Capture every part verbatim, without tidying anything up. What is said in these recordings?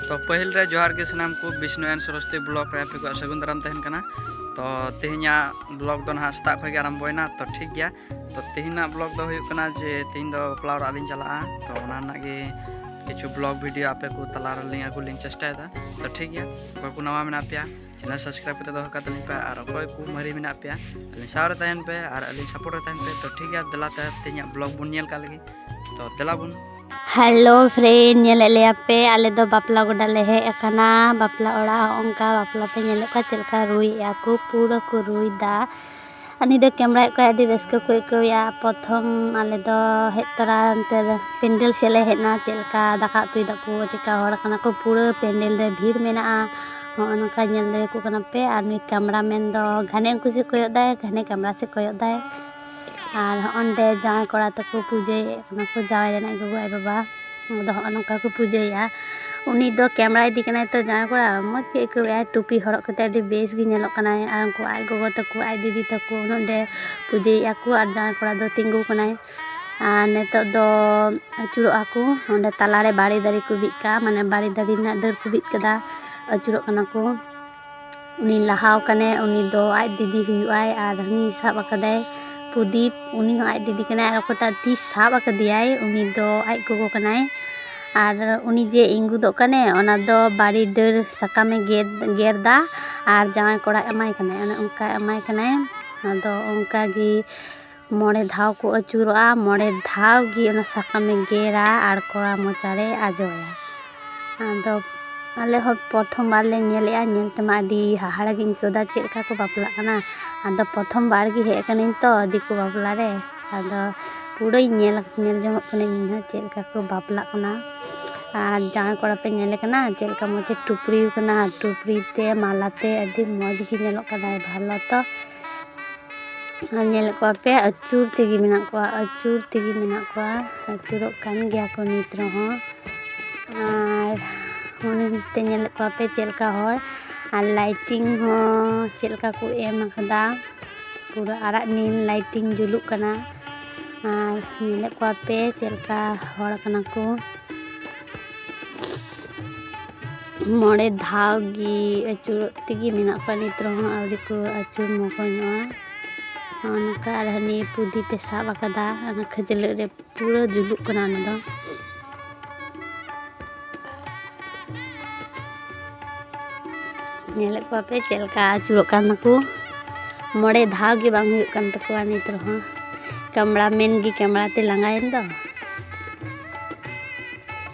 ᱛᱚ ᱯᱟᱹᱦᱤᱞ ᱨᱮ ᱡᱚᱦᱟᱨ ᱜᱮ ᱥᱟᱱᱟᱢ ᱠᱚ, ᱵᱤᱥᱱᱩ ᱮᱱ ᱥᱚᱨᱚᱥᱚᱛᱤ ᱵᱞᱚᱜ ᱨᱮ ᱟᱯᱮ ᱠᱚᱣᱟᱜ ᱥᱟᱹᱜᱩᱱ ᱫᱟᱨᱟᱢ ᱛᱟᱦᱮᱱ ᱠᱟᱱᱟ᱾ ᱛᱚ ᱛᱮᱦᱮᱧᱟᱜ ᱵᱞᱚᱜ ᱫᱚ ᱱᱟᱦᱟᱜ ᱥᱮᱛᱟᱜ ᱠᱷᱚᱱ ᱜᱮ ᱟᱨᱟᱢᱵᱚᱭᱮᱱᱟ᱾ ᱛᱚ ᱴᱷᱤᱠ ᱜᱮᱭᱟ, ᱛᱚ ᱛᱮᱦᱮᱧᱟᱜ ᱵᱞᱚᱜ ᱫᱚ ᱦᱩᱭᱩᱜ ᱠᱟᱱᱟ ᱡᱮ ᱛᱮᱦᱮᱧ ᱫᱚ ᱵᱟᱯᱞᱟ ᱚᱲᱟᱜ ᱞᱤᱧ ᱪᱟᱞᱟᱜᱼᱟ᱾ ᱛᱚ ᱚᱱᱟ ᱨᱮᱱᱟᱜ ᱜᱮ ᱠᱤᱪᱷᱩ ᱵᱞᱚᱜ ᱵᱷᱤᱰᱤᱭᱳ ᱟᱯᱮ ᱠᱚ ᱛᱟᱞᱟ ᱨᱮᱞᱤᱧ ᱟᱹᱜᱩ ᱞᱤᱧ ᱪᱮᱥᱴᱟᱭᱮᱫᱟ᱾ ᱛᱚ ᱴᱷᱤᱠ ᱜᱮᱭᱟ, ᱚᱠᱚᱭ ᱠᱚ ᱱᱟᱣᱟ ᱢᱮᱱᱟᱜ ᱯᱮᱭᱟ, ᱪᱮᱱᱮᱞ ᱥᱟᱵᱥᱠᱨᱟᱭᱤᱵ ᱠᱟᱛᱮ ᱫᱚᱦᱚ ᱠᱟᱜ ᱛᱟᱹᱞᱤᱧ ᱯᱮ, ᱟᱨ ᱚᱠᱚᱭ ᱠᱚ ᱢᱟᱨᱮ ᱢᱮᱱᱟᱜ ᱯᱮᱭᱟ, ᱟᱹᱞᱤᱧ ᱥᱟᱶ ᱨᱮ ᱛᱟᱦᱮᱱ ᱯᱮ ᱟᱨ ᱟᱹᱞᱤᱧ ᱥᱟᱯᱳᱨᱴ ᱨᱮ ᱛᱟᱦᱮᱱ ᱯᱮ᱾ ᱛᱚ ᱴᱷᱤᱠ ᱜᱮᱭᱟ, ᱫᱮᱞᱟ ᱛᱮ ᱛᱮᱦᱮᱧᱟᱜ ᱵᱞᱚᱜ ᱵᱚᱱ ᱧᱮᱞ ᱠᱟᱜ ᱞᱮᱜᱮ᱾ ᱛᱚ ᱫᱮᱞᱟ ᱵᱚᱱ᱾ ᱦᱮᱞᱳ ᱯᱷᱨᱮᱱᱰ, ᱧᱮᱞᱮᱫ ᱞᱮᱭᱟ ᱯᱮ, ᱟᱞᱮ ᱫᱚ ᱵᱟᱯᱞᱟ ᱜᱚᱰᱟ ᱞᱮ ᱦᱮᱡ ᱟᱠᱟᱱᱟ᱾ ᱵᱟᱯᱞᱟ ᱚᱲᱟᱜ ᱦᱚᱸ ᱚᱱᱠᱟ ᱵᱟᱯᱞᱟ ᱯᱮ ᱧᱮᱞᱮᱫ ᱠᱚᱣᱟ ᱪᱮᱫ ᱞᱮᱠᱟ ᱨᱩᱭᱮᱫᱼᱟ ᱠᱚ, ᱯᱩᱨᱟᱹ ᱠᱚ ᱨᱩᱭᱫᱟ᱾ ᱟᱨ ᱱᱤᱛ ᱫᱚ ᱠᱮᱢᱨᱟᱭᱮᱫ ᱠᱚᱣᱟ, ᱟᱹᱰᱤ ᱨᱟᱹᱥᱠᱟᱹ ᱠᱚ ᱟᱹᱭᱠᱟᱹᱣᱮᱫᱼᱟ᱾ ᱯᱨᱚᱛᱷᱚᱢ ᱟᱞᱮ ᱫᱚ ᱦᱮᱡ ᱛᱚᱨᱟ ᱚᱱᱛᱮ ᱯᱮᱱᱰᱮᱞ ᱥᱮᱫ ᱞᱮ ᱦᱮᱡ ᱮᱱᱟ, ᱪᱮᱫ ᱞᱮᱠᱟ ᱫᱟᱠᱟ ᱩᱛᱩᱭ ᱫᱟᱠᱚ, ᱪᱮᱫ ᱞᱮᱠᱟ ᱦᱚᱲ ᱠᱟᱱᱟ ᱠᱚ, ᱯᱩᱨᱟᱹ ᱯᱮᱱᱰᱮᱞ ᱨᱮ ᱵᱷᱤᱲ ᱢᱮᱱᱟᱜᱼᱟ᱾ ᱦᱚᱸᱜᱼᱚ ᱱᱚᱝᱠᱟ ᱧᱮᱞ ᱫᱟᱲᱮ ᱠᱚ ᱠᱟᱱᱟ ᱯᱮ᱾ ᱟᱨ ᱱᱩᱭ ᱠᱮᱢᱨᱟᱢᱮᱱ ᱫᱚ ᱜᱷᱟᱱᱮ ᱩᱱᱠᱩ ᱥᱮᱫ ᱠᱚᱭᱚᱜ ᱫᱟᱭ, ᱜᱷᱟᱱᱮ ᱠᱮᱢᱨᱟ ᱥᱮᱫ ᱠᱚᱭᱚᱜ ᱫᱟᱭ᱾ ᱟᱨ ᱦᱚᱸᱜᱼᱚᱸᱰᱮ ᱡᱟᱶᱟᱭ ᱠᱚᱲᱟ ᱛᱟᱠᱚ ᱯᱩᱡᱟᱹᱭᱮᱫ ᱠᱟᱱᱟ ᱠᱚ, ᱡᱟᱶᱟᱭ ᱨᱮᱱ ᱟᱡ ᱜᱚᱜᱚ ᱟᱡ ᱵᱟᱵᱟ᱾ ᱟᱫᱚ ᱦᱚᱸᱜᱼᱚ ᱱᱚᱝᱠᱟ ᱠᱚ ᱯᱩᱡᱟᱹᱭᱮᱫᱼᱟ᱾ ᱩᱱᱤ ᱫᱚ ᱠᱮᱢᱨᱟ ᱤᱫᱤ ᱠᱟᱱᱟᱭ ᱛᱚ, ᱡᱟᱶᱟᱭ ᱠᱚᱲᱟ ᱢᱚᱡᱽ ᱜᱮ ᱟᱹᱭᱠᱟᱹᱣᱮᱫᱼᱟᱭ, ᱴᱩᱯᱤ ᱦᱚᱨᱚᱜ ᱠᱟᱛᱮ ᱟᱹᱰᱤ ᱵᱮᱥ ᱜᱮ ᱧᱮᱞᱚᱜ ᱠᱟᱱᱟᱭ᱾ ᱟᱨ ᱩᱱᱠᱩ ᱟᱡ ᱜᱚᱜᱚ ᱛᱟᱠᱚ, ᱟᱡ ᱫᱤᱫᱤ ᱛᱟᱠᱚ ᱱᱚᱸᱰᱮ ᱯᱩᱡᱟᱹᱭᱮᱫᱼᱟ ᱠᱚ, ᱟᱨ ᱡᱟᱶᱟᱭ ᱠᱚᱲᱟ ᱫᱚ ᱛᱤᱸᱜᱩ ᱠᱟᱱᱟᱭ᱾ ᱟᱨ ᱱᱤᱛᱚᱜ ᱫᱚ ᱟᱹᱪᱩᱨᱚᱜᱼᱟ ᱠᱚ᱾ ᱚᱸᱰᱮ ᱛᱟᱞᱟᱨᱮ ᱵᱟᱲᱮ ᱫᱟᱨᱮ ᱠᱚ ᱵᱤᱫ ᱠᱟᱜᱼᱟ, ᱢᱟᱱᱮ ᱵᱟᱲᱮ ᱫᱟᱨᱮ ᱨᱮᱱᱟᱜ ᱰᱟᱹᱨ ᱠᱚ ᱵᱤᱫ ᱠᱟᱫᱟ, ᱟᱹᱪᱩᱨᱚᱜ ᱠᱟᱱᱟ ᱠᱚ᱾ ᱩᱱᱤ ᱞᱟᱦᱟᱣ ᱠᱟᱱᱮ, ᱩᱱᱤ ᱫᱚ ᱟᱡ ᱫᱤᱫᱤ ᱦᱩᱭᱩᱜᱼᱟᱭ᱾ ᱟᱨ ᱦᱟᱹᱱᱤ ᱥᱟᱵ ᱟᱠᱟᱫᱟᱭ ᱯᱨᱚᱫᱤᱯ, ᱩᱱᱤ ᱦᱚᱸ ᱟᱡ ᱫᱤᱫᱤ ᱠᱟᱱᱟᱭ᱾ ᱟᱨ ᱚᱠᱚᱭᱴᱟᱜ ᱛᱤ ᱥᱟᱵ ᱟᱠᱟᱫᱮᱭᱟᱭ, ᱩᱱᱤ ᱫᱚ ᱟᱡ ᱜᱚᱜᱚ ᱠᱟᱱᱟᱭ᱾ ᱟᱨ ᱩᱱᱤ ᱡᱮ ᱤᱸᱜᱩᱫᱚᱜ ᱠᱟᱱᱮ, ᱚᱱᱟ ᱫᱚ ᱵᱟᱲᱮ ᱰᱟᱹᱨ ᱥᱟᱠᱟᱢᱮ ᱜᱮᱫ, ᱜᱮᱨ ᱫᱟ ᱟᱨ ᱡᱟᱶᱟᱭ ᱠᱚᱲᱟ ᱮᱢᱟᱭ ᱠᱟᱱᱟᱭ, ᱚᱱᱮ ᱚᱱᱠᱟ ᱮᱢᱟᱭ ᱠᱟᱱᱟᱭ᱾ ᱟᱫᱚ ᱚᱱᱠᱟ ᱜᱮ ᱢᱚᱬᱮ ᱫᱷᱟᱣ ᱠᱚ ᱟᱹᱪᱩᱨᱚᱜᱼᱟ, ᱢᱚᱬᱮ ᱫᱷᱟᱣ ᱜᱮ ᱚᱱᱟ ᱥᱟᱠᱟᱢᱮ ᱜᱮᱨᱟ ᱟᱨ ᱠᱚᱲᱟ ᱢᱚᱪᱟᱨᱮ ᱟᱡᱚᱭᱟ᱾ ᱟᱫᱚ ᱟᱞᱮ ᱦᱚᱸ ᱯᱨᱚᱛᱷᱚᱢ ᱵᱟᱨ ᱞᱮ ᱧᱮᱞᱮᱜᱼᱟ, ᱧᱮᱞ ᱛᱮᱢᱟ ᱟᱹᱰᱤ ᱦᱟᱦᱟᱲᱟ ᱜᱤᱧ ᱟᱹᱭᱠᱟᱹᱣ ᱫᱟ, ᱪᱮᱫ ᱞᱮᱠᱟ ᱠᱚ ᱵᱟᱯᱞᱟᱜ ᱠᱟᱱᱟ᱾ ᱟᱫᱚ ᱯᱨᱚᱛᱷᱚᱢ ᱵᱟᱨ ᱜᱮ ᱦᱮᱡ ᱟᱠᱟᱱᱟᱹᱧ ᱛᱚ ᱫᱤᱠᱩ ᱵᱟᱯᱞᱟ ᱨᱮ, ᱟᱫᱚ ᱯᱩᱨᱟᱹᱧ ᱧᱮᱞ, ᱧᱮᱞ ᱡᱚᱝᱚᱜ ᱠᱟᱹᱱᱟᱹᱧ ᱤᱧ ᱦᱚᱸ ᱪᱮᱫ ᱞᱮᱠᱟ ᱠᱚ ᱵᱟᱯᱞᱟᱜ ᱠᱟᱱᱟ᱾ ᱟᱨ ᱡᱟᱶᱟᱭ ᱠᱚᱲᱟ ᱯᱮ ᱧᱮᱞᱮ ᱠᱟᱱᱟ ᱪᱮᱫ ᱞᱮᱠᱟ ᱢᱚᱡᱽ ᱮ ᱴᱩᱯᱨᱤ ᱠᱟᱱᱟ, ᱟᱨ ᱴᱩᱯᱨᱤ ᱛᱮ ᱢᱟᱞᱟ ᱛᱮ ᱟᱹᱰᱤ ᱢᱚᱡᱽ ᱜᱮ ᱧᱮᱞᱚᱜ ᱠᱟᱱᱟᱭ ᱵᱷᱟᱞᱚ ᱛᱚ᱾ ᱟᱨ ᱧᱮᱞᱮᱫ ᱠᱚᱣᱟ ᱯᱮ, ᱟᱹᱪᱩᱨ ᱛᱮᱜᱮ ᱢᱮᱱᱟᱜ ᱠᱚᱣᱟ, ᱟᱹᱪᱩᱨ ᱛᱮᱜᱮ ᱢᱮᱱᱟᱜ ᱠᱚᱣᱟ, ᱟᱹᱪᱩᱨᱚᱜ ᱠᱟᱱ ᱜᱮᱭᱟ ᱠᱚ ᱱᱤᱛ ᱨᱮᱦᱚᱸ᱾ ᱟᱨ ᱚᱱᱮ ᱛᱮ ᱧᱮᱞᱮᱫ ᱠᱚᱣᱟ ᱯᱮ ᱪᱮᱫ ᱞᱮᱠᱟ ᱦᱚᱲ, ᱟᱨ ᱞᱟᱭᱴᱤᱝ ᱦᱚᱸ ᱪᱮᱫ ᱞᱮᱠᱟ ᱠᱚ ᱮᱢ ᱟᱠᱟᱫᱟ, ᱯᱩᱨᱟᱹ ᱟᱨᱟᱜ ᱱᱤᱞ ᱞᱟᱭᱴᱤᱝ ᱡᱩᱞᱩᱜ ᱠᱟᱱᱟ᱾ ᱟᱨ ᱧᱮᱞᱮᱫ ᱠᱚᱣᱟ ᱯᱮ ᱪᱮᱫ ᱞᱮᱠᱟ ᱦᱚᱲ ᱠᱟᱱᱟ ᱠᱚ᱾ ᱢᱚᱬᱮ ᱫᱷᱟᱣ ᱜᱮ ᱟᱹᱪᱩᱨᱚᱜ ᱛᱮᱜᱮ ᱢᱮᱱᱟᱜ ᱠᱚᱣᱟ, ᱱᱤᱛ ᱨᱮᱦᱚᱸ ᱟᱹᱣᱨᱤ ᱠᱚ ᱟᱹᱪᱩᱨ ᱢᱚᱠᱚᱧᱚᱜᱼᱟ᱾ ᱱᱚᱜᱼᱚ ᱱᱚᱝᱠᱟ᱾ ᱟᱨ ᱦᱟᱹᱱᱤ ᱯᱩᱫᱤ ᱯᱮ ᱥᱟᱵ ᱟᱠᱟᱫᱟ, ᱚᱱᱟ ᱠᱷᱟᱹᱪᱞᱟᱹᱜ ᱨᱮ ᱯᱩᱨᱟᱹ ᱡᱩᱞᱩᱜ ᱠᱟᱱᱟ ᱚᱱᱟ ᱫᱚ᱾ ᱧᱮᱞᱮᱫ ᱠᱚᱣᱟ ᱯᱮ ᱪᱮᱫ ᱞᱮᱠᱟ ᱟᱹᱪᱩᱨᱚᱜ ᱠᱟᱱ ᱛᱟᱠᱚ᱾ ᱢᱚᱬᱮ ᱫᱷᱟᱣ ᱜᱮ ᱵᱟᱝ ᱦᱩᱭᱩᱜ ᱠᱟᱱ ᱛᱟᱠᱚᱣᱟ ᱱᱤᱛ ᱨᱮᱦᱚᱸ᱾ ᱠᱮᱢᱨᱟ ᱢᱮᱱ ᱜᱮ ᱠᱮᱢᱨᱟ ᱛᱮ ᱞᱟᱸᱜᱟᱭᱮᱱ ᱫᱚ᱾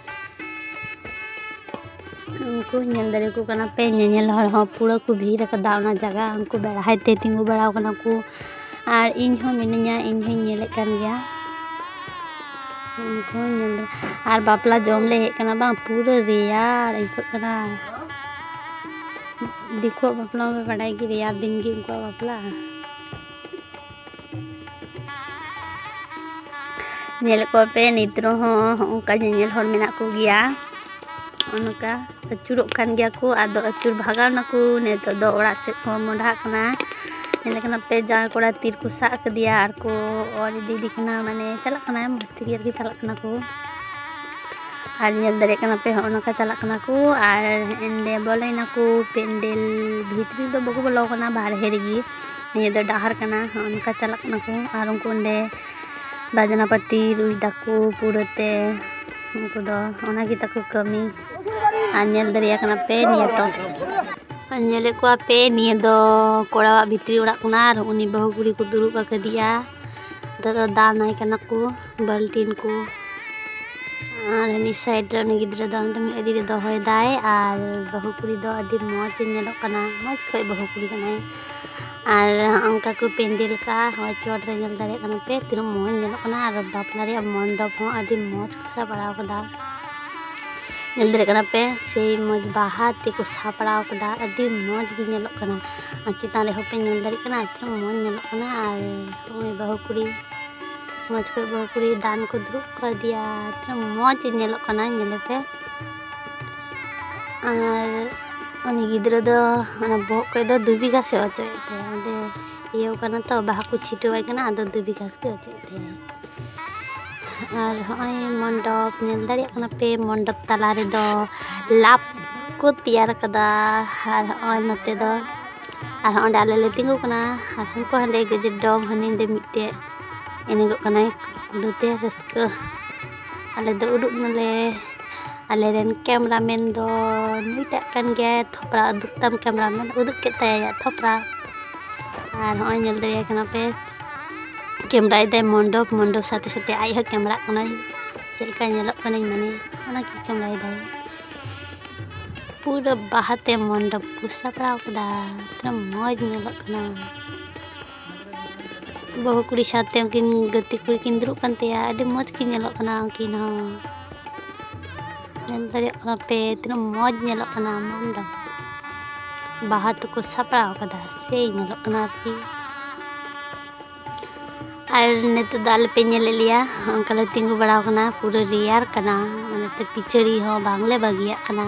ᱩᱱᱠᱩ ᱧᱮᱞ ᱫᱟᱲᱮᱭᱟᱠᱚ ᱠᱟᱱᱟ ᱯᱮ, ᱧᱮᱧᱮᱞ ᱦᱚᱲ ᱦᱚᱸ ᱯᱩᱨᱟᱹ ᱠᱚ ᱵᱷᱤᱲ ᱟᱠᱟᱫᱟ ᱚᱱᱟ ᱡᱟᱭᱜᱟ᱾ ᱩᱱᱠᱩ ᱵᱮᱲᱦᱟᱭ ᱛᱮ ᱛᱤᱸᱜᱩ ᱵᱟᱲᱟᱣ ᱠᱟᱱᱟ ᱠᱚ, ᱟᱨ ᱤᱧ ᱦᱚᱸ ᱢᱤᱱᱟᱹᱧᱟ, ᱤᱧ ᱦᱚᱸᱧ ᱧᱮᱞᱮᱫ ᱠᱟᱱ ᱜᱮᱭᱟ᱾ ᱩᱱᱠᱩ ᱦᱚᱸᱧ ᱧᱮᱞ ᱫᱟ-, ᱟᱨ ᱵᱟᱯᱞᱟ ᱡᱚᱢ ᱞᱮ ᱦᱮᱡ ᱠᱟᱱᱟ ᱵᱟᱝ, ᱯᱩᱨᱟᱹ ᱨᱮᱭᱟᱲ ᱟᱹᱭᱠᱟᱹᱜ ᱠᱟᱱᱟ᱾ ᱫᱤᱠᱩᱣᱟᱜ ᱵᱟᱯᱞᱟ ᱢᱟ ᱵᱟᱰᱟᱭ ᱜᱮ, ᱨᱮᱭᱟᱲ ᱫᱤᱱ ᱜᱮ ᱩᱱᱠᱩᱣᱟᱜ ᱵᱟᱯᱞᱟ᱾ ᱧᱮᱞᱮᱫ ᱠᱚᱣᱟ ᱯᱮ ᱱᱤᱛ ᱨᱮᱦᱚᱸ ᱦᱚᱸᱜᱼᱚ ᱱᱚᱝᱠᱟ ᱧᱮᱧᱮᱞ ᱦᱚᱲ ᱢᱮᱱᱟᱜ ᱠᱚᱜᱮᱭᱟ᱾ ᱱᱚᱜᱼᱚ ᱱᱚᱝᱠᱟ ᱟᱹᱪᱩᱨᱚᱜ ᱠᱟᱱ ᱜᱮᱭᱟ ᱠᱚ, ᱟᱫᱚ ᱟᱹᱪᱩᱨ ᱵᱷᱟᱜᱟᱣ ᱱᱟᱠᱚ᱾ ᱱᱤᱛᱚᱜ ᱫᱚ ᱚᱲᱟᱜ ᱥᱮᱫ ᱠᱚ ᱢᱚᱸᱰᱷᱟᱜ ᱠᱟᱱᱟ᱾ ᱧᱮᱞᱮ ᱠᱟᱱᱟ ᱯᱮ, ᱡᱟᱶᱟᱭ ᱠᱚᱲᱟ ᱛᱤ ᱨᱮᱠᱚ ᱥᱟᱵ ᱠᱟᱫᱮᱭᱟ ᱟᱨ ᱠᱚ ᱚᱨ ᱤᱫᱤᱭᱮᱫᱮ ᱠᱟᱱᱟ, ᱢᱟᱱᱮ ᱪᱟᱞᱟᱜ ᱠᱟᱱᱟᱭ, ᱢᱚᱡᱽ ᱛᱮᱜᱮ ᱟᱨᱠᱤ ᱪᱟᱞᱟᱜ ᱠᱟᱱᱟ ᱠᱚ᱾ ᱟᱨ ᱧᱮᱞ ᱫᱟᱲᱮᱭᱟᱜ ᱠᱟᱱᱟ ᱯᱮ, ᱦᱚᱸᱜᱼᱚ ᱱᱚᱝᱠᱟ ᱪᱟᱞᱟᱜ ᱠᱟᱱᱟ ᱠᱚ᱾ ᱟᱨ ᱮᱸᱰᱮ ᱵᱚᱞᱚᱭᱮᱱᱟ ᱠᱚ ᱯᱮᱱᱰᱮᱞ ᱵᱷᱤᱛᱨᱤ ᱫᱚ, ᱵᱟᱠᱚ ᱵᱚᱞᱚ ᱠᱟᱱᱟ, ᱵᱟᱦᱨᱮ ᱨᱮᱜᱮ᱾ ᱱᱤᱭᱟᱹ ᱫᱚ ᱰᱟᱦᱟᱨ ᱠᱟᱱᱟ, ᱦᱚᱸᱜᱼᱚ ᱱᱚᱝᱠᱟ ᱪᱟᱞᱟᱜ ᱠᱟᱱᱟ ᱠᱚ᱾ ᱟᱨ ᱩᱱᱠᱩ ᱚᱸᱰᱮ ᱵᱟᱡᱽᱱᱟ ᱯᱟᱹᱴᱤ ᱨᱩᱭ ᱫᱟᱠᱚ ᱯᱩᱨᱟᱹᱛᱮ, ᱩᱱᱠᱩ ᱫᱚ ᱚᱱᱟ ᱜᱮ ᱛᱟᱠᱚ ᱠᱟᱹᱢᱤ᱾ ᱟᱨ ᱧᱮᱞ ᱫᱟᱲᱮᱭᱟᱜ ᱠᱟᱱᱟ ᱯᱮ ᱱᱤᱭᱟᱹ ᱫᱚ, ᱟᱨ ᱧᱮᱞᱮᱫ ᱠᱚᱣᱟ ᱯᱮ ᱱᱤᱭᱟᱹ ᱫᱚ ᱠᱚᱲᱟᱣᱟᱜ ᱵᱷᱤᱛᱨᱤ ᱚᱲᱟᱜ ᱠᱟᱱᱟ᱾ ᱟᱨ ᱩᱱᱤ ᱵᱟᱹᱦᱩ ᱠᱩᱲᱤ ᱠᱚ ᱫᱩᱲᱩᱵ ᱟᱠᱟᱫᱮᱭᱟ, ᱱᱤᱛᱚᱜ ᱫᱚ ᱫᱟᱱ ᱟᱭ ᱠᱟᱱᱟ ᱠᱚ ᱵᱟᱹᱞᱴᱤᱱ ᱠᱚ᱾ ᱟᱨ ᱦᱟᱹᱱᱤ ᱥᱟᱭᱤᱰ ᱨᱮ ᱩᱱᱤ ᱜᱤᱫᱽᱨᱟᱹ ᱫᱚ ᱚᱱᱛᱮ ᱢᱤᱫ ᱟᱹᱰᱤ ᱨᱮ ᱫᱚᱦᱚᱭᱮᱫᱟᱭ᱾ ᱟᱨ ᱵᱟᱹᱦᱩ ᱠᱩᱲᱤ ᱫᱚ ᱟᱹᱰᱤ ᱢᱚᱡᱽ ᱮ ᱧᱮᱞᱚᱜ ᱠᱟᱱᱟ, ᱢᱚᱡᱽ ᱠᱷᱚᱡ ᱵᱟᱹᱦᱩ ᱠᱩᱲᱤ ᱠᱟᱱᱟᱭ᱾ ᱟᱨ ᱚᱱᱠᱟ ᱠᱚ ᱯᱮᱱᱰᱮᱞ ᱠᱟᱜᱼᱟ, ᱦᱚᱸᱜᱼᱚᱭ ᱪᱚᱴ ᱨᱮ ᱧᱮᱞ ᱫᱟᱲᱮᱭᱟᱜ ᱠᱟᱱᱟ ᱯᱮ ᱛᱤᱱᱟᱹᱜ ᱢᱚᱡᱽ ᱧᱮᱞᱚᱜ ᱠᱟᱱᱟ᱾ ᱟᱨ ᱵᱟᱯᱞᱟ ᱨᱮᱭᱟᱜ ᱢᱚᱱᱰᱚᱯ ᱦᱚᱸ ᱟᱹᱰᱤ ᱢᱚᱡᱽ ᱠᱚ ᱥᱟᱯᱲᱟᱣ ᱠᱟᱫᱟ, ᱧᱮᱞ ᱫᱟᱲᱮᱭᱟᱜ ᱠᱟᱱᱟ ᱯᱮ᱾ ᱥᱮᱭ ᱢᱚᱡᱽ ᱵᱟᱦᱟ ᱛᱮᱠᱚ ᱥᱟᱯᱲᱟᱣ ᱠᱟᱫᱟ, ᱟᱹᱰᱤ ᱢᱚᱡᱽ ᱜᱮ ᱧᱮᱞᱚᱜ ᱠᱟᱱᱟ᱾ ᱟᱨ ᱪᱮᱛᱟᱱ ᱨᱮᱦᱚᱸ ᱯᱮ ᱧᱮᱞ ᱫᱟᱲᱮᱭᱟᱜ ᱠᱟᱱᱟ ᱛᱤᱱᱟᱹᱜ ᱢᱚᱡᱽ ᱧᱮᱞᱚᱜ ᱠᱟᱱᱟ᱾ ᱟᱨ ᱱᱚᱜᱼᱚᱭ ᱵᱟᱹᱦᱩ ᱠᱩᱲᱤ, ᱢᱚᱡᱽ ᱠᱷᱚᱡ ᱵᱟᱹᱦᱩ ᱠᱩᱲᱤ ᱫᱟᱱ ᱠᱚ ᱫᱩᱲᱩᱵ ᱠᱟᱫᱮᱭᱟ, ᱛᱤᱱᱟᱹᱜ ᱢᱚᱡᱽ ᱧᱮᱞᱚᱜ ᱠᱟᱱᱟ, ᱧᱮᱞᱮ ᱯᱮ᱾ ᱟᱨ ᱩᱱᱤ ᱜᱤᱫᱽᱨᱟᱹ ᱫᱚ ᱚᱱᱟ ᱵᱚᱦᱚᱜ ᱠᱷᱚᱡ ᱫᱚ ᱫᱩᱵᱤ ᱜᱷᱟᱥ ᱮ ᱚᱪᱚᱜᱮᱫ ᱛᱟᱭᱟ, ᱚᱸᱰᱮ ᱤᱭᱟᱹ ᱠᱟᱱᱟ ᱛᱚ, ᱵᱟᱦᱟ ᱠᱚ ᱪᱷᱤᱴᱟᱹᱣᱟᱭ ᱠᱟᱱᱟ, ᱟᱫᱚ ᱫᱩᱵᱤ ᱜᱷᱟᱥ ᱜᱮ ᱚᱪᱚᱜᱮᱫ ᱛᱟᱭᱟ᱾ ᱟᱨ ᱦᱚᱸᱜᱼᱚᱭ ᱢᱚᱱᱰᱚᱯ ᱧᱮᱞ ᱫᱟᱲᱮᱭᱟᱜ ᱠᱟᱱᱟ ᱯᱮ, ᱢᱚᱱᱰᱚᱯ ᱛᱟᱞᱟ ᱨᱮᱫᱚ ᱞᱟᱵᱽ ᱠᱚ ᱛᱮᱭᱟᱨ ᱠᱟᱫᱟ᱾ ᱟᱨ ᱦᱚᱸᱜᱼᱚᱭ ᱱᱚᱛᱮ ᱫᱚ, ᱟᱨ ᱦᱚᱸᱜᱼᱚᱸᱰᱮ ᱟᱞᱮ ᱞᱮ ᱛᱤᱸᱜᱩ ᱠᱟᱱᱟ᱾ ᱟᱨ ᱦᱟᱱᱠᱩ ᱦᱟᱸᱰᱮ ᱜᱮᱡᱮᱨ ᱰᱚᱢ, ᱦᱟᱹᱱᱤ ᱱᱟᱸᱰᱮ ᱢᱤᱫᱴᱮᱡ ᱮᱱᱮᱡᱚᱜ ᱠᱟᱱᱟᱭ ᱠᱩᱰᱩ ᱛᱮ, ᱨᱟᱹᱥᱠᱟᱹ᱾ ᱟᱞᱮ ᱫᱚ ᱩᱰᱩᱠ ᱱᱟᱞᱮ᱾ ᱟᱞᱮ ᱨᱮᱱ cameraman ᱫᱚ ᱱᱩᱭᱴᱟᱜ ᱠᱟᱱ ᱜᱮᱭᱟᱭ, ᱛᱷᱚᱯᱨᱟ ᱩᱫᱩᱜ ᱛᱟᱢ cameraman, ᱩᱫᱩᱜ ᱠᱮᱫ ᱛᱟᱭᱟ ᱟᱭᱟᱜ ᱛᱷᱚᱯᱨᱟ᱾ ᱟᱨ ᱦᱚᱸᱜᱼᱚᱭ ᱧᱮᱞ ᱫᱟᱲᱮᱭᱟᱭ ᱠᱟᱱᱟ ᱯᱮ, cameraᱭ ᱫᱟᱭ ᱢᱚᱱᱰᱚᱯ, ᱢᱚᱱᱰᱚᱯ ᱥᱟᱛᱷᱮ ᱥᱟᱛᱷᱮ ᱟᱡ ᱦᱚᱸ cameraᱜ ᱠᱟᱱᱟᱭ, ᱪᱮᱫ ᱞᱮᱠᱟ ᱧᱮᱞᱚᱜ ᱠᱟᱱᱟᱧ ᱢᱟᱱᱮ, ᱚᱱᱟ ᱠᱚ cameraᱭ ᱫᱟᱭ᱾ ᱯᱩᱨᱟᱹ ᱵᱟᱦᱟᱛᱮ ᱢᱚᱱᱰᱚᱯ ᱠᱚ ᱥᱟᱯᱲᱟᱣ ᱠᱟᱫᱟ, ᱛᱤᱱᱟᱹᱜ ᱢᱚᱡᱽ ᱧᱮᱞᱚᱜ ᱠᱟᱱᱟ᱾ ᱵᱟᱹᱦᱩ ᱠᱩᱲᱤ ᱥᱟᱶᱛᱮ ᱩᱱᱠᱤᱱ ᱜᱟᱛᱮ ᱠᱩᱲᱤ ᱠᱤᱱ ᱫᱩᱲᱩᱵ ᱠᱟᱱ ᱛᱟᱭᱟ, ᱟᱹᱰᱤ ᱢᱚᱡᱽ ᱠᱤᱱ ᱧᱮᱞᱚᱜ ᱠᱟᱱᱟ ᱩᱱᱠᱤᱱ ᱦᱚᱸ᱾ ᱧᱮᱞ ᱫᱟᱲᱮᱭᱟᱜ ᱠᱟᱱᱟ ᱯᱮ ᱛᱤᱱᱟᱹᱜ ᱢᱚᱡᱽ ᱧᱮᱞᱚᱜ ᱠᱟᱱᱟ ᱢᱚᱱᱰᱚᱯ, ᱵᱟᱦᱟ ᱛᱮᱠᱚ ᱥᱟᱯᱲᱟᱣ ᱠᱟᱫᱟ, ᱥᱮᱭ ᱧᱮᱞᱚᱜ ᱠᱟᱱᱟ ᱟᱨᱠᱤ᱾ ᱟᱨ ᱱᱤᱛᱚᱜ ᱫᱚ ᱟᱞᱮ ᱯᱮ ᱧᱮᱞᱮᱫ ᱞᱮᱭᱟ, ᱚᱱᱠᱟ ᱞᱮ ᱛᱤᱸᱜᱩ ᱵᱟᱲᱟᱣ ᱠᱟᱱᱟ, ᱯᱩᱨᱟᱹ ᱨᱮᱭᱟᱲ ᱠᱟᱱᱟ, ᱚᱱᱟᱛᱮ ᱯᱤᱪᱟᱹᱲᱤ ᱦᱚᱸ ᱵᱟᱝᱞᱮ ᱵᱟᱹᱜᱤᱭᱟᱜ ᱠᱟᱱᱟ,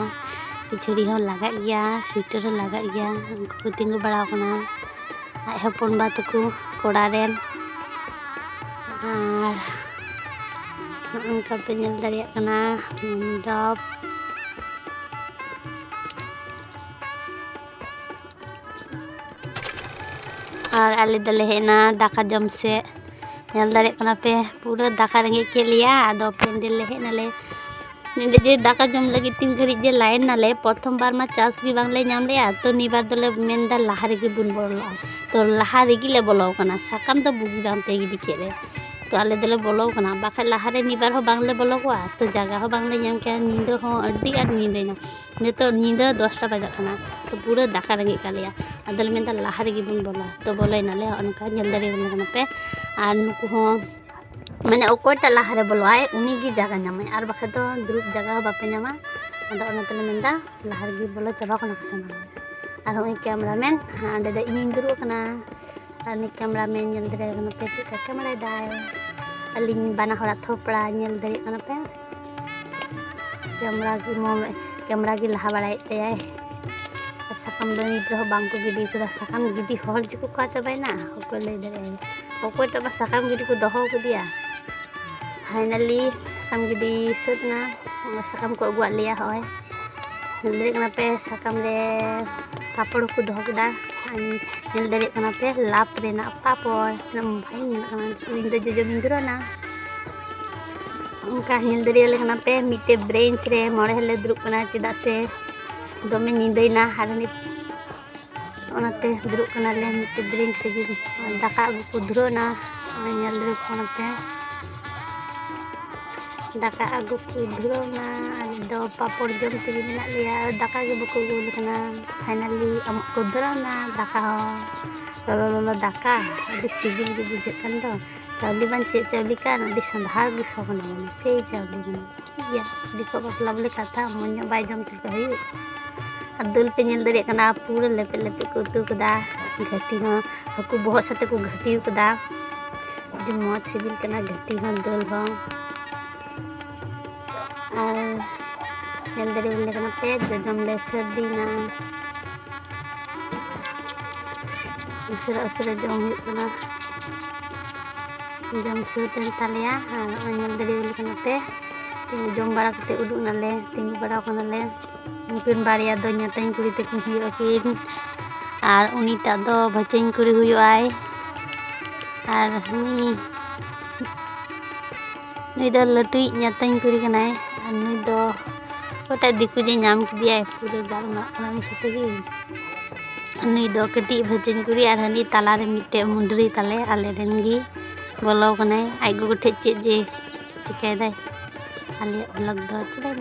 ᱯᱤᱪᱟᱹᱲᱤ ᱦᱚᱸ ᱞᱟᱜᱟᱜ ᱜᱮᱭᱟ, ᱥᱩᱭᱮᱴᱟᱨ ᱦᱚᱸ ᱞᱟᱜᱟᱜ ᱜᱮᱭᱟ᱾ ᱩᱱᱠᱩ ᱠᱚ ᱛᱤᱸᱜᱩ ᱵᱟᱲᱟᱣ ᱠᱟᱱᱟ, ᱟᱡ ᱦᱚᱯᱚᱱ ᱵᱟ ᱛᱟᱠᱚ ᱠᱚᱲᱟ ᱨᱮᱱ᱾ ᱟᱨ ᱱᱚᱜᱼᱚ ᱱᱚᱝᱠᱟ ᱯᱮ ᱧᱮᱞ ᱫᱟᱲᱮᱭᱟᱜ ᱠᱟᱱᱟ ᱢᱚᱱᱰᱚᱯ᱾ ᱟᱨ ᱟᱞᱮ ᱫᱚᱞᱮ ᱦᱮᱡ ᱮᱱᱟ ᱫᱟᱠᱟ ᱡᱚᱢ ᱥᱮᱫ᱾ ᱧᱮᱞ ᱫᱟᱲᱮᱭᱟᱜ ᱠᱟᱱᱟ ᱯᱮ, ᱯᱩᱨᱟᱹ ᱫᱟᱠᱟ ᱨᱮᱸᱜᱮᱡ ᱠᱮᱫ ᱞᱮᱭᱟ᱾ ᱟᱫᱚ ᱯᱮᱱᱰᱮᱞ ᱞᱮ ᱦᱮᱡ ᱱᱟᱞᱮ᱾ ᱱᱚᱰᱮ ᱡᱮ ᱫᱟᱠᱟ ᱡᱚᱢ ᱞᱟᱹᱜᱤᱫ ᱛᱤᱱ ᱜᱷᱟᱹᱲᱤᱡ ᱡᱮ line ᱱᱟᱞᱮ, ᱯᱨᱚᱛᱷᱚᱢ ᱵᱟᱨ ᱢᱟ chance ᱜᱮ ᱵᱟᱝᱞᱮ ᱧᱟᱢ ᱞᱮᱜᱼᱟ᱾ ᱛᱚ ᱱᱤᱭᱟᱹ ᱵᱟᱨ ᱫᱚᱞᱮ ᱢᱮᱱᱫᱟ ᱞᱟᱦᱟ ᱨᱮᱜᱮ ᱵᱚᱱ ᱵᱚᱞᱚᱜᱼᱟ᱾ ᱛᱚ ᱞᱟᱦᱟ ᱨᱮᱜᱮ ᱞᱮ ᱵᱚᱞᱚ ᱟᱠᱟᱱᱟ, ᱥᱟᱠᱟᱢ ᱫᱚ ᱵᱩᱜᱤ ᱵᱟᱝ ᱯᱮ ᱜᱤᱰᱤ ᱠᱮᱫ ᱨᱮ᱾ ᱛᱚ ᱟᱞᱮ ᱫᱚᱞᱮ ᱵᱚᱞᱚ ᱟᱠᱟᱱᱟ, ᱵᱟᱠᱷᱟᱡ ᱞᱟᱦᱟ ᱨᱮ ᱱᱤᱭᱟᱹ ᱵᱟᱨ ᱦᱚᱸ ᱵᱟᱝᱞᱮ ᱵᱚᱞᱚ ᱠᱚᱜᱼᱟ᱾ ᱛᱚ ᱡᱟᱭᱜᱟ ᱦᱚᱸ ᱵᱟᱝᱞᱮ ᱧᱟᱢ ᱠᱮᱭᱟ, ᱧᱤᱫᱟᱹ ᱦᱚᱸ ᱟᱹᱰᱤ ᱟᱸᱴ ᱧᱤᱫᱟᱹᱭᱮᱱᱟ᱾ ᱱᱤᱛᱚᱜ ᱧᱤᱫᱟᱹ ᱫᱚᱥᱴᱟ ᱵᱟᱡᱟᱜ ᱠᱟᱱᱟ, ᱛᱚ ᱯᱩᱨᱟᱹ ᱫᱟᱠᱟ ᱨᱮᱸᱜᱮᱡ ᱠᱟᱜ ᱞᱮᱭᱟ᱾ ᱟᱫᱚᱞᱮ ᱢᱮᱱᱫᱟ ᱞᱟᱦᱟ ᱨᱮᱜᱮ ᱵᱚᱱ ᱵᱚᱞᱚᱜᱼᱟ᱾ ᱛᱚ ᱵᱚᱞᱚᱭᱮᱱᱟᱞᱮ, ᱦᱚᱸᱜᱼᱚ ᱱᱚᱝᱠᱟ ᱧᱮᱞ ᱫᱟᱲᱮᱭᱟᱵᱚᱱ ᱠᱟᱱᱟ ᱯᱮ᱾ ᱟᱨ ᱱᱩᱠᱩ ᱦᱚᱸ ᱢᱟᱱᱮ ᱚᱠᱚᱭᱴᱟᱜ ᱞᱟᱦᱟᱨᱮ ᱵᱚᱞᱚᱜᱼᱟᱭ ᱩᱱᱤᱜᱮ ᱡᱟᱭᱜᱟ ᱧᱟᱢᱟᱭ, ᱟᱨ ᱵᱟᱠᱷᱟᱡ ᱫᱚ ᱫᱩᱲᱩᱵ ᱡᱟᱭᱜᱟ ᱦᱚᱸ ᱵᱟᱯᱮ ᱧᱟᱢᱟ᱾ ᱟᱫᱚ ᱚᱱᱟ ᱛᱮᱞᱮ ᱢᱮᱱᱫᱟ ᱞᱟᱦᱟ ᱨᱮᱜᱮ ᱵᱚᱞᱚ ᱪᱟᱵᱟ ᱠᱟᱱᱟ ᱠᱚ ᱥᱟᱱᱟᱢ᱾ ᱟᱨ ᱦᱚᱸᱜᱼᱚᱭ cameraman, ᱦᱮᱸ, ᱚᱸᱰᱮ ᱫᱚ ᱤᱧᱤᱧ ᱫᱩᱲᱩᱵ ᱟᱠᱟᱱᱟ᱾ ᱟᱨ ᱩᱱᱤ cameraman ᱧᱮᱞ ᱫᱟᱲᱮᱭᱟᱭ ᱠᱟᱱᱟ ᱯᱮ ᱪᱮᱫ ᱞᱮᱠᱟ cameraᱭ ᱫᱟᱭ᱾ ᱟᱹᱞᱤᱧ ᱵᱟᱱᱟ ᱦᱚᱲᱟᱜ ᱛᱷᱚᱯᱲᱟ ᱧᱮᱞ ᱫᱟᱲᱮᱭᱟᱜ ᱠᱟᱱᱟ ᱯᱮ᱾ camera ᱜᱮ ᱢᱚ-, camera ᱜᱮ ᱞᱟᱦᱟ ᱵᱟᱲᱟᱭᱮᱫ ᱛᱟᱭᱟᱭ᱾ ᱟᱨ ᱥᱟᱠᱟᱢ ᱫᱚ ᱱᱤᱛ ᱨᱮᱦᱚᱸ ᱵᱟᱝ ᱠᱚ ᱜᱤᱰᱤ ᱠᱟᱫᱟ᱾ ᱥᱟᱠᱟᱢ ᱜᱤᱰᱤ ᱦᱚᱲ ᱪᱮᱠᱚ ᱚᱠᱟ ᱪᱟᱵᱟᱭᱮᱱᱟ, ᱚᱠᱚᱭ ᱞᱟᱹᱭ ᱫᱟᱲᱮᱭᱟᱭᱟ? ᱚᱠᱚᱭ ᱴᱟᱜ ᱵᱟ ᱥᱟᱠᱟᱢ ᱜᱤᱰᱤ ᱠᱚ ᱫᱚᱦᱚ ᱠᱟᱫᱮᱭᱟ᱾ Finally ᱥᱟᱠᱟᱢ ᱜᱤᱰᱤ ᱥᱟᱹᱛ ᱮᱱᱟ᱾ ᱥᱟᱠᱟᱢ ᱠᱚ ᱟᱹᱜᱩᱣᱟᱫ ᱞᱮᱭᱟ᱾ ᱦᱚᱸᱜᱼᱚᱭ ᱧᱮᱞ ᱫᱟᱲᱮᱭᱟᱜ ᱠᱟᱱᱟ ᱯᱮ, ᱥᱟᱠᱟᱢ ᱨᱮ ᱯᱟᱯᱚᱲ ᱦᱚᱸᱠᱚ ᱫᱚᱦᱚ ᱠᱮᱫᱟ᱾ ᱟᱨ ᱧᱮᱞ ᱫᱟᱲᱮᱭᱟᱜ ᱠᱟᱱᱟ ᱯᱮ, ᱞᱟᱵᱷ ᱨᱮᱱᱟᱜ ᱯᱟᱯᱚᱲ᱾ ᱛᱤᱱᱟᱹᱜ ᱵᱷᱟᱹᱜᱤ ᱧᱮᱞᱚᱜ ᱠᱟᱱᱟ, ᱤᱧ ᱫᱚ ᱡᱚᱡᱚᱢ ᱤᱧ ᱫᱷᱩᱨᱟᱹᱣ ᱮᱱᱟ᱾ ᱚᱱᱠᱟ ᱧᱮᱞ ᱫᱟᱲᱮᱭᱟᱞᱮ ᱠᱟᱱᱟ ᱯᱮ, ᱢᱤᱫᱴᱮᱡ ᱵᱨᱮᱧᱪ ᱨᱮ ᱢᱚᱬᱮ ᱦᱚᱲ ᱞᱮ ᱫᱩᱲᱩᱵ ᱠᱟᱱᱟ, ᱪᱮᱫᱟᱜ ᱥᱮ ᱫᱚᱢᱮ ᱧᱤᱫᱟᱹᱭᱮᱱᱟ᱾ ᱟᱨ ᱱᱤᱛ ᱚᱱᱟᱛᱮ ᱫᱩᱲᱩᱵ ᱠᱟᱱᱟᱞᱮ ᱢᱤᱫᱴᱮᱡ ᱵᱨᱮᱧᱪ ᱨᱮᱜᱮ᱾ ᱫᱟᱠᱟ ᱟᱹᱜᱩ ᱠᱚ ᱫᱷᱩᱨᱟᱹᱣ ᱮᱱᱟ, ᱧᱮᱞ ᱫᱟᱲᱮᱭᱟᱠᱚ ᱠᱟᱱᱟ ᱯᱮ᱾ ᱫᱟᱠᱟ ᱟᱹᱜᱩ ᱠᱚ ᱫᱷᱩᱨᱟᱹᱣ ᱮᱱᱟ᱾ ᱟᱞᱮ ᱫᱚ ᱯᱟᱯᱚᱲ ᱡᱚᱢ ᱛᱮᱜᱮ ᱢᱮᱱᱟᱜ ᱞᱮᱭᱟ, ᱫᱟᱠᱟ ᱜᱮ ᱵᱟᱠᱚ ᱟᱹᱜᱩ ᱟᱞᱮ ᱠᱟᱱᱟ᱾ ᱯᱷᱟᱭᱱᱟᱞᱤ ᱮᱢᱚᱜ ᱠᱚ ᱫᱷᱩᱨᱟᱹᱣ ᱮᱱᱟ ᱫᱟᱠᱟ ᱦᱚᱸ᱾ ᱞᱚᱞᱚ ᱞᱚᱞᱚ ᱫᱟᱠᱟ, ᱟᱹᱰᱤ ᱥᱤᱵᱤᱞ ᱜᱮ ᱵᱩᱡᱷᱟᱹᱜ ᱠᱟᱱ ᱫᱚ᱾ ᱪᱟᱣᱞᱮ ᱵᱟᱝ ᱪᱮᱫ ᱪᱟᱣᱞᱮ ᱠᱟᱱ, ᱟᱹᱰᱤ ᱥᱚᱸᱫᱷᱟᱲ ᱜᱮ ᱥᱚ ᱠᱟᱱᱟ, ᱢᱟᱱᱮ ᱥᱮᱭ ᱪᱟᱣᱞᱮ ᱠᱟᱱᱟ᱾ ᱴᱷᱤᱠ ᱜᱮᱭᱟ, ᱫᱤᱠᱩ ᱵᱟᱯᱞᱟ ᱵᱚᱞᱮ ᱠᱟᱛᱷᱟ, ᱢᱚᱡᱽ ᱧᱚᱜ ᱵᱟᱭ ᱡᱚᱢ ᱦᱚᱪᱚ ᱞᱮᱠᱟ ᱦᱩᱭᱩᱜ᱾ ᱟᱨ ᱫᱟᱹᱞ ᱯᱮ ᱧᱮᱞ ᱫᱟᱲᱮᱭᱟᱜ ᱠᱟᱱᱟ, ᱯᱩᱨᱟᱹ ᱞᱮᱯᱮᱡ ᱞᱮᱯᱮᱡ ᱠᱚ ᱩᱛᱩ ᱠᱟᱫᱟ᱾ ᱜᱷᱟᱹᱴᱤ ᱦᱚᱸ ᱦᱟᱹᱠᱩ ᱵᱚᱦᱚᱜ ᱥᱟᱛᱮ ᱠᱚ ᱜᱷᱟᱹᱴᱤ ᱠᱟᱫᱟ᱾ ᱟᱹᱰᱤ ᱢᱚᱡᱽ ᱥᱤᱵᱤᱞ ᱠᱟᱱᱟ ᱜᱷᱟᱹᱴᱤ ᱦᱚᱸ, ᱫᱟᱹᱞ ᱦᱚᱸ᱾ ᱟᱨ ᱧᱮᱞ ᱫᱟᱲᱮᱭᱟᱞᱮ ᱠᱟᱱᱟ ᱯᱮ, ᱡᱚᱡᱚᱢ ᱞᱮ ᱥᱟᱹᱨᱫᱤᱭᱮᱱᱟ᱾ ᱩᱥᱟᱹᱨᱟ ᱩᱥᱟᱹᱨᱟ ᱡᱚᱢ ᱦᱩᱭᱩᱜ ᱠᱟᱱᱟ᱾ ᱡᱚᱢ ᱥᱟᱹᱛ ᱮᱱ ᱛᱟᱞᱮᱭᱟ᱾ ᱟᱨ ᱱᱚᱜᱼᱚᱭ ᱧᱮᱞ ᱫᱟᱲᱮᱭᱟᱞᱮ ᱠᱟᱱᱟ ᱯᱮ, ᱡᱚᱢ ᱵᱟᱲᱟ ᱠᱟᱛᱮ ᱩᱰᱩᱠ ᱱᱟᱞᱮ, ᱛᱤᱸᱜᱩ ᱵᱟᱲᱟ ᱠᱟᱱᱟᱞᱮ᱾ ᱩᱱᱠᱤᱱ ᱵᱟᱨᱭᱟ ᱫᱚ ᱧᱟᱛᱟᱧ ᱠᱩᱲᱤ ᱛᱟᱹᱠᱤᱱ ᱦᱩᱭᱩᱜ ᱟᱹᱠᱤᱱ, ᱟᱨ ᱩᱱᱤᱴᱟᱜ ᱫᱚ ᱵᱷᱟᱹᱪᱟᱹᱧ ᱠᱩᱲᱤ ᱦᱩᱭᱩᱜᱼᱟᱭ᱾ ᱟᱨ ᱩᱱᱤ, ᱱᱩᱭ ᱫᱚ ᱞᱟᱹᱴᱩᱭᱤᱡ ᱧᱟᱛᱟᱧ ᱠᱩᱲᱤ ᱠᱟᱱᱟᱭ᱾ ᱟᱨ ᱱᱩᱭ ᱫᱚ ᱚᱠᱚᱭᱴᱟᱜ ᱫᱤᱠᱩ ᱡᱮ ᱧᱟᱢ ᱠᱮᱫᱮᱭᱟᱭ, ᱯᱩᱨᱟᱹ ᱜᱟᱞᱢᱟᱨᱟᱜ ᱠᱟᱱᱟ ᱩᱱᱤ ᱥᱟᱛᱮ ᱜᱮ᱾ ᱱᱩᱭ ᱫᱚ ᱠᱟᱹᱴᱤᱡ ᱵᱷᱟᱹᱪᱟᱹᱧ ᱠᱩᱲᱤ, ᱟᱨ ᱦᱟᱹᱱᱤ ᱛᱟᱞᱟᱨᱮ ᱢᱤᱫᱴᱮᱡ ᱢᱩᱰᱨᱤ ᱛᱟᱞᱮ ᱟᱞᱮ ᱨᱮᱱ ᱜᱮ ᱵᱚᱞᱚ ᱠᱟᱱᱟᱭ᱾ ᱟᱡ ᱜᱚᱜᱚ ᱴᱷᱮᱡ ᱪᱮᱫ ᱡᱮ ᱪᱤᱠᱟᱹᱭᱮᱫᱟᱭ᱾ ᱟᱞᱮᱭᱟᱜ vlog ᱫᱚ ᱪᱮᱫᱟᱜ